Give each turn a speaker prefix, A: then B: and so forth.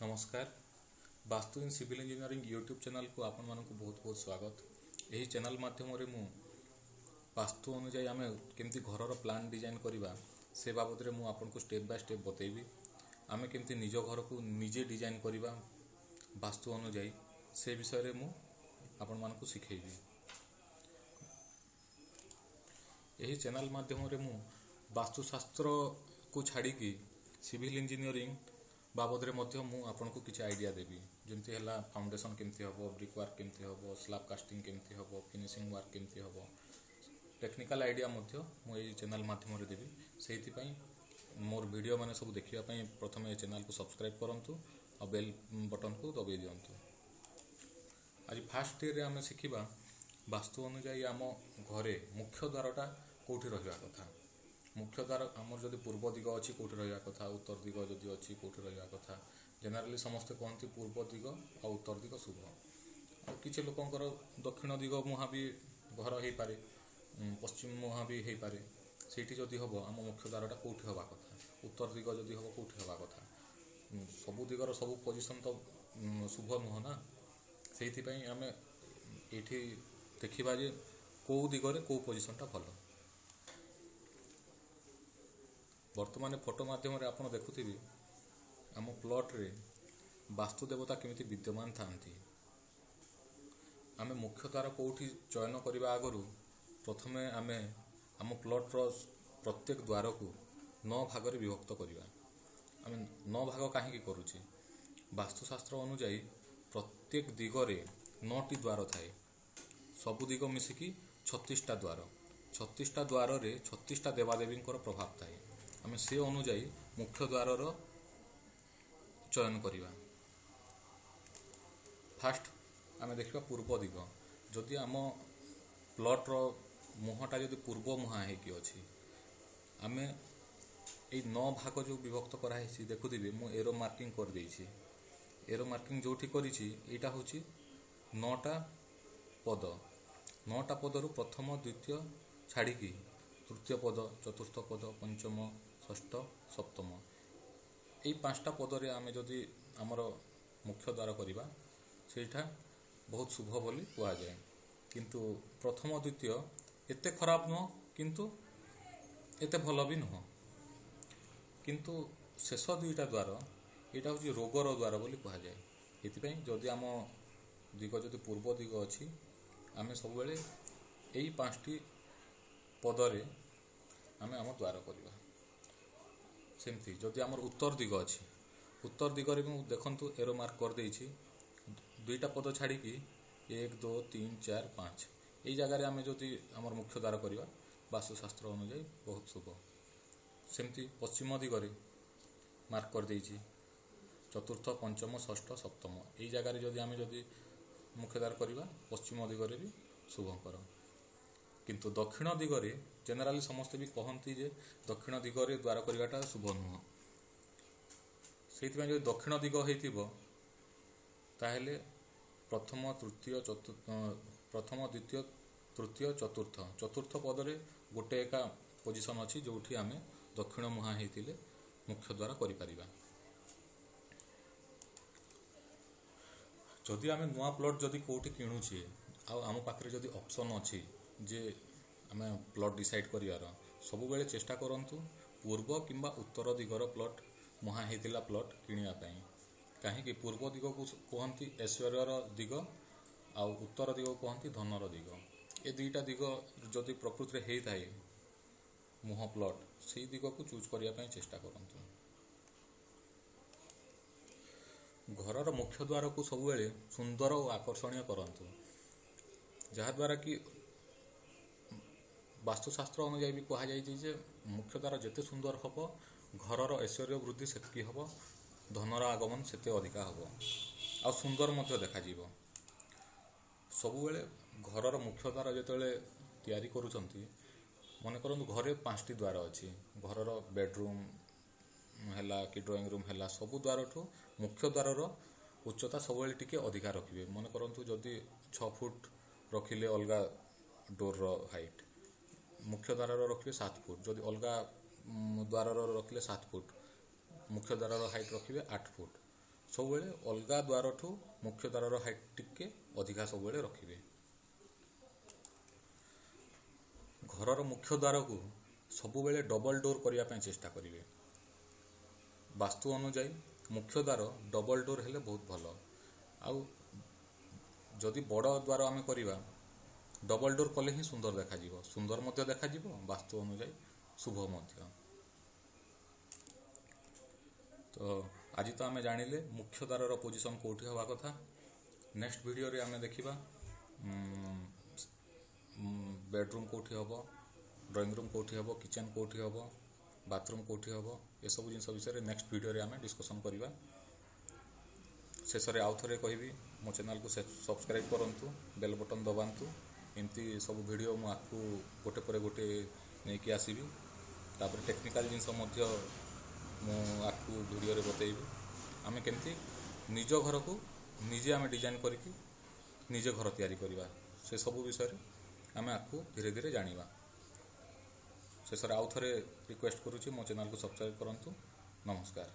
A: ନମସ୍କାର, ବାସ୍ତୁ in civil engineering YouTube ଚ୍ୟାନେଲକୁ ଆପଣମାନଙ୍କୁ ବହୁତ ବହୁତ ସ୍ୱାଗତ। ଏହି ଚ୍ୟାନେଲ ମାଧ୍ୟମରେ ମୁଁ ବାସ୍ତୁ ଅନୁଯାୟୀ ଆମେ କେମିତି ଘରର ପ୍ଲାନ୍ ଡିଜାଇନ୍ କରିବା, ସେ ବାବଦରେ ମୁଁ ଆପଣଙ୍କୁ ଷ୍ଟେପ୍ ବାଇ ଷ୍ଟେପ୍ ବତେଇବି। ଆମେ କେମିତି ନିଜ ଘରକୁ ନିଜେ ଡିଜାଇନ୍ କରିବା ବାସ୍ତୁ ଅନୁଯାୟୀ, ସେ ବିଷୟରେ ମୁଁ ଆପଣମାନଙ୍କୁ ଶିଖେଇବି। ଏହି ଚ୍ୟାନେଲ ମାଧ୍ୟମରେ ମୁଁ ବାସ୍ତୁଶାସ୍ତ୍ରକୁ ଛାଡ଼ିକି ସିଭିଲ୍ ଇଞ୍ଜିନିୟରିଂ ବାବଦରେ ମଧ୍ୟ ମୁଁ ଆପଣଙ୍କୁ କିଛି ଆଇଡ଼ିଆ ଦେବି। ଯେମିତି ହେଲା ଫାଉଣ୍ଡେସନ୍ କେମିତି ହେବ, ବ୍ରିକ୍ ୱାର୍କ କେମିତି ହେବ, ସ୍ଲାବ୍ କାଷ୍ଟିଂ କେମିତି ହେବ, ଫିନିସିଂ ୱାର୍କ କେମିତି ହେବ, ଟେକ୍ନିକାଲ ଆଇଡ଼ିଆ ମଧ୍ୟ ମୁଁ ଏଇ ଚ୍ୟାନେଲ ମାଧ୍ୟମରେ ଦେବି। ସେଇଥିପାଇଁ ମୋର ଭିଡ଼ିଓ ମାନେ ସବୁ ଦେଖିବା ପାଇଁ ପ୍ରଥମେ ଏ ଚ୍ୟାନେଲକୁ ସବସ୍କ୍ରାଇବ୍ କରନ୍ତୁ ଆଉ ବେଲ୍ ବଟନକୁ ଦବାଇ ଦିଅନ୍ତୁ। ଆଜି ଫାଷ୍ଟ ଡେରେ ଆମେ ଶିଖିବା ବାସ୍ତୁ ଅନୁଯାୟୀ ଆମ ଘରେ ମୁଖ୍ୟ ଦ୍ୱାରଟା କେଉଁଠି ରହିବା କଥା। ମୁଖ୍ୟ ଦ୍ୱାର ଆମର ଯଦି ପୂର୍ବ ଦିଗ ଅଛି କେଉଁଠି ରହିବା କଥା, ଉତ୍ତର ଦିଗ ଯଦି ଅଛି କେଉଁଠି ରହିବା କଥା। ଜେନେରାଲି ସମସ୍ତେ କୁହନ୍ତି ପୂର୍ବ ଦିଗ ଆଉ ଉତ୍ତର ଦିଗ ଶୁଭ। ଆଉ କିଛି ଲୋକଙ୍କର ଦକ୍ଷିଣ ଦିଗ ମୁହାଁ ବି ଘର ହେଇପାରେ, ପଶ୍ଚିମ ମୁହାଁ ବି ହେଇପାରେ। ସେଇଠି ଯଦି ହେବ ଆମ ମୁଖ୍ୟ ଦ୍ୱାରଟା କେଉଁଠି ହେବା କଥା, ଉତ୍ତର ଦିଗ ଯଦି ହେବ କେଉଁଠି ହେବା କଥା। ସବୁ ଦିଗର ସବୁ ପୋଜିସନ୍ ତ ଶୁଭ ନୁହଁ ନା। ସେଇଥିପାଇଁ ଆମେ ଏଇଠି ଦେଖିବା ଯେ କେଉଁ ଦିଗରେ କେଉଁ ପୋଜିସନ୍ଟା ଭଲ। ବର୍ତ୍ତମାନ ଫଟୋ ମାଧ୍ୟମରେ ଆପଣ ଦେଖୁଥିବେ ଆମ ପ୍ଲଟ୍ରେ ବାସ୍ତୁ ଦେବତା କେମିତି ବିଦ୍ୟମାନ ଥାନ୍ତି। ଆମେ ମୁଖ୍ୟ ଦ୍ୱାର କେଉଁଠି ଚୟନ କରିବା ଆଗରୁ ପ୍ରଥମେ ଆମେ ଆମ ପ୍ଲଟ୍ର ପ୍ରତ୍ୟେକ ଦ୍ୱାରକୁ 9 ଭାଗରେ ବିଭକ୍ତ କରିବା। ଆମେ 9 ଭାଗ କାହିଁକି କରୁଛେ? ବାସ୍ତୁଶାସ୍ତ୍ର ଅନୁଯାୟୀ ପ୍ରତ୍ୟେକ ଦିଗରେ 9ଟି ଦ୍ୱାର ଥାଏ। ସବୁ ଦିଗ ମିଶିକି 36ଟା ଦ୍ୱାର। 36ଟା ଦ୍ୱାରରେ 36ଟା ଦେବାଦେବୀଙ୍କର ପ୍ରଭାବ ଥାଏ। ଆମେ ସେ ଅନୁଯାୟୀ ମୁଖ୍ୟ ଦ୍ୱାରର ଚୟନ କରିବା। ଫାଷ୍ଟ ଆମେ ଦେଖିବା ପୂର୍ବ ଦିଗ। ଯଦି ଆମ ପ୍ଲଟ୍ର ମୁହଁଟା ଯଦି ପୂର୍ବ ମୁହାଁ ହେଇକି ଅଛି, ଆମେ ଏଇ 9 ଭାଗ ଯେଉଁ ବିଭକ୍ତ କରାହେଇଛି ଦେଖୁଥିବେ, ମୁଁ ଏରୋ ମାର୍କିଂ କରିଦେଇଛି। ଏରୋ ମାର୍କିଂ ଯେଉଁଠି କରିଛି ଏଇଟା ହେଉଛି 9ଟା ପଦ। 9ଟା ପଦରୁ ପ୍ରଥମ ଦ୍ୱିତୀୟ ଛାଡ଼ିକି ତୃତୀୟ ପଦ, ଚତୁର୍ଥ ପଦ, ପଞ୍ଚମ, ଷଷ୍ଠ, ସପ୍ତମ, ଏଇ 5ଟା ପଦରେ ଆମେ ଯଦି ଆମର ମୁଖ୍ୟ ଦ୍ୱାର କରିବା ସେଇଟା ବହୁତ ଶୁଭ ବୋଲି କୁହାଯାଏ। କିନ୍ତୁ ପ୍ରଥମ ଦ୍ୱିତୀୟ ଏତେ ଖରାପ ନୁହଁ, କିନ୍ତୁ ଏତେ ଭଲ ବି ନୁହଁ। କିନ୍ତୁ ଶେଷ 2ଟା ଦ୍ୱାର ଏଇଟା ହେଉଛି ରୋଗର ଦ୍ୱାର ବୋଲି କୁହାଯାଏ। ଏଥିପାଇଁ ଯଦି ଆମ ଦିଗ ଯଦି ପୂର୍ବ ଦିଗ ଅଛି, ଆମେ ସବୁବେଳେ ଏଇ 5ଟି ପଦରେ ଆମେ ଆମ ଦ୍ୱାର କରିବା। ସେମିତି ଯଦି ଆମର ଉତ୍ତର ଦିଗ ଅଛି, ଉତ୍ତର ଦିଗରେ ମୁଁ ଦେଖନ୍ତୁ ଏରୋ ମାର୍କ କରିଦେଇଛି, 2ଟା ପଦ ଛାଡ଼ିକି 1 2 3 4 5 ଏଇ ଜାଗାରେ ଆମେ ଯଦି ଆମର ମୁଖ୍ୟ ଦ୍ୱାର କରିବା ବାସ୍ତୁଶାସ୍ତ୍ର ଅନୁଯାୟୀ ବହୁତ ଶୁଭ। ସେମିତି ପଶ୍ଚିମ ଦିଗରେ ମାର୍କ କରିଦେଇଛି, ଚତୁର୍ଥ, ପଞ୍ଚମ, ଷଷ୍ଠ, ସପ୍ତମ, ଏଇ ଜାଗାରେ ଯଦି ଆମେ ଯଦି ମୁଖ୍ୟ ଦ୍ୱାର କରିବା ପଶ୍ଚିମ ଦିଗରେ ବି ଶୁଭଙ୍କର। କିନ୍ତୁ ଦକ୍ଷିଣ ଦିଗରେ ଜେନେରାଲି ସମସ୍ତେ ବି କହନ୍ତି ଯେ ଦକ୍ଷିଣ ଦିଗରେ ଦ୍ୱାର କରିବାଟା ଶୁଭ ନୁହଁ। ସେଇଥିପାଇଁ ଯଦି ଦକ୍ଷିଣ ଦିଗ ହେଇଥିବ ତାହେଲେ ପ୍ରଥମ, ତୃତୀୟ, ପ୍ରଥମ, ଦ୍ୱିତୀୟ, ତୃତୀୟ, ଚତୁର୍ଥ, ଚତୁର୍ଥ ପଦରେ ଗୋଟେ ଏକା ପୋଜିସନ୍ ଅଛି ଯେଉଁଠି ଆମେ ଦକ୍ଷିଣ ମୁହାଁ ହେଇଥିଲେ ମୁଖ୍ୟ ଦ୍ୱାର କରିପାରିବା। ଯଦି ଆମେ ନୂଆ ପ୍ଲଟ୍ ଯଦି କେଉଁଠି କିଣୁଛେ ଆଉ ଆମ ପାଖରେ ଯଦି ଅପସନ୍ ଅଛି ଯେ ଆମେ ପ୍ଲଟ୍ ଡିସାଇଡ଼୍ କରିବାର, ସବୁବେଳେ ଚେଷ୍ଟା କରନ୍ତୁ ପୂର୍ବ କିମ୍ବା ଉତ୍ତର ଦିଗର ପ୍ଲଟ୍ ମୁହାଁ ହେଇଥିଲା ପ୍ଲଟ୍ କିଣିବା ପାଇଁ। କାହିଁକି ପୂର୍ବ ଦିଗକୁ କୁହନ୍ତି ଐଶ୍ୱର୍ଯ୍ୟର ଦିଗ ଆଉ ଉତ୍ତର ଦିଗକୁ କୁହନ୍ତି ଧନର ଦିଗ। ଏ 2ଟା ଦିଗ ଯଦି ପ୍ରକୃତିରେ ହେଇଥାଏ ମୁହଁ ପ୍ଲଟ୍, ସେଇ ଦିଗକୁ ଚୁଜ୍ କରିବା ପାଇଁ ଚେଷ୍ଟା କରନ୍ତୁ। ଘରର ମୁଖ୍ୟ ଦ୍ୱାରକୁ ସବୁବେଳେ ସୁନ୍ଦର ଓ ଆକର୍ଷଣୀୟ କରନ୍ତୁ, ଯାହାଦ୍ୱାରା କି ବାସ୍ତୁଶାସ୍ତ୍ର ଅନୁଯାୟୀ ବି କୁହାଯାଇଛି ଯେ ମୁଖ୍ୟ ଦ୍ୱାର ଯେତେ ସୁନ୍ଦର ହେବ ଘରର ଐଶ୍ୱର୍ଯ୍ୟ ବୃଦ୍ଧି ସେତିକି ହେବ, ଧନର ଆଗମନ ସେତେ ଅଧିକା ହେବ ଆଉ ସୁନ୍ଦର ମଧ୍ୟ ଦେଖାଯିବ। ସବୁବେଳେ ଘରର ମୁଖ୍ୟ ଦ୍ୱାର ଯେତେବେଳେ ତିଆରି କରୁଛନ୍ତି, ମନେ କରନ୍ତୁ ଘରେ 5ଟି ଦ୍ୱାର ଅଛି, ଘରର ବେଡ଼ରୁମ୍ ହେଲା କି ଡ୍ରଇଂ ରୁମ୍ ହେଲା, ସବୁ ଦ୍ୱାରଠୁ ମୁଖ୍ୟ ଦ୍ୱାରର ଉଚ୍ଚତା ସବୁବେଳେ ଟିକେ ଅଧିକା ରଖିବେ। ମନେ କରନ୍ତୁ ଯଦି 6 ଫୁଟ ରଖିଲେ ଅଲଗା ଡୋର୍ର ହାଇଟ୍, ମୁଖ୍ୟ ଦ୍ୱାରର ରଖିବେ 7 ଫୁଟ, ଯଦି ଅଲଗା ଦ୍ୱାରର ରଖିଲେ 7 ଫୁଟ, ମୁଖ୍ୟ ଦ୍ୱାରର ହାଇଟ୍ ରଖିବେ 8 ଫୁଟ। ସବୁବେଳେ ଅଲଗା ଦ୍ୱାରଠୁ ମୁଖ୍ୟ ଦ୍ୱାରର ହାଇଟ୍ ଟିକେ ଅଧିକା ସବୁବେଳେ ରଖିବେ। ଘରର ମୁଖ୍ୟ ଦ୍ୱାରକୁ ସବୁବେଳେ ଡବଲ ଡୋର୍ କରିବା ପାଇଁ ଚେଷ୍ଟା କରିବେ। ବାସ୍ତୁ ଅନୁଯାୟୀ ମୁଖ୍ୟ ଦ୍ୱାର ଡବଲ ଡୋର୍ ହେଲେ ବହୁତ ଭଲ। ଆଉ ଯଦି ବଡ଼ ଦ୍ୱାର ଆମେ କରିବା, ଡବଲ ଡୋର୍ କଲେ ହିଁ ସୁନ୍ଦର ଦେଖାଯିବ, ସୁନ୍ଦର ମଧ୍ୟ ଦେଖାଯିବ, ବାସ୍ତୁ ଅନୁଯାୟୀ ଶୁଭ ମଧ୍ୟ। ତ ଆଜି ତ ଆମେ ଜାଣିଲେ ମୁଖ୍ୟ ଦ୍ୱାରର ପୋଜିସନ୍ କେଉଁଠି ହେବା କଥା। ନେକ୍ସଟ ଭିଡ଼ିଓରେ ଆମେ ଦେଖିବା ବେଡ଼ରୁମ୍ କେଉଁଠି ହେବ, ଡ୍ରଇଂ ରୁମ୍ କେଉଁଠି ହେବ, କିଚେନ୍ କେଉଁଠି ହେବ, ବାଥରୁମ୍ କେଉଁଠି ହେବ, ଏସବୁ ଜିନିଷ ବିଷୟରେ ନେକ୍ସଟ ଭିଡ଼ିଓରେ ଆମେ ଡିସ୍କସନ୍ କରିବା। ଶେଷରେ ଆଉ ଥରେ କହିବି, ମୋ ଚ୍ୟାନେଲକୁ ସବସ୍କ୍ରାଇବ୍ କରନ୍ତୁ, ବେଲ୍ ବଟନ୍ ଦବାନ୍ତୁ। ଏମିତି ସବୁ ଭିଡ଼ିଓ ମୁଁ ଆଗକୁ ଗୋଟେ ପରେ ଗୋଟେ ନେଇକି ଆସିବି। ତାପରେ ଟେକ୍ନିକାଲ ଜିନିଷ ମଧ୍ୟ ମୁଁ ଆଗକୁ ଭିଡ଼ିଓରେ ବତେଇବି, ଆମେ କେମିତି ନିଜ ଘରକୁ ନିଜେ ଆମେ ଡିଜାଇନ୍ କରିକି ନିଜେ ଘର ତିଆରି କରିବା, ସେସବୁ ବିଷୟରେ ଆମେ ଆଗକୁ ଧୀରେ ଧୀରେ ଜାଣିବା। ଶେଷରେ ଆଉ ଥରେ ରିକ୍ୱେଷ୍ଟ କରୁଛି, ମୋ ଚ୍ୟାନେଲକୁ ସବସ୍କ୍ରାଇବ୍ କରନ୍ତୁ। ନମସ୍କାର।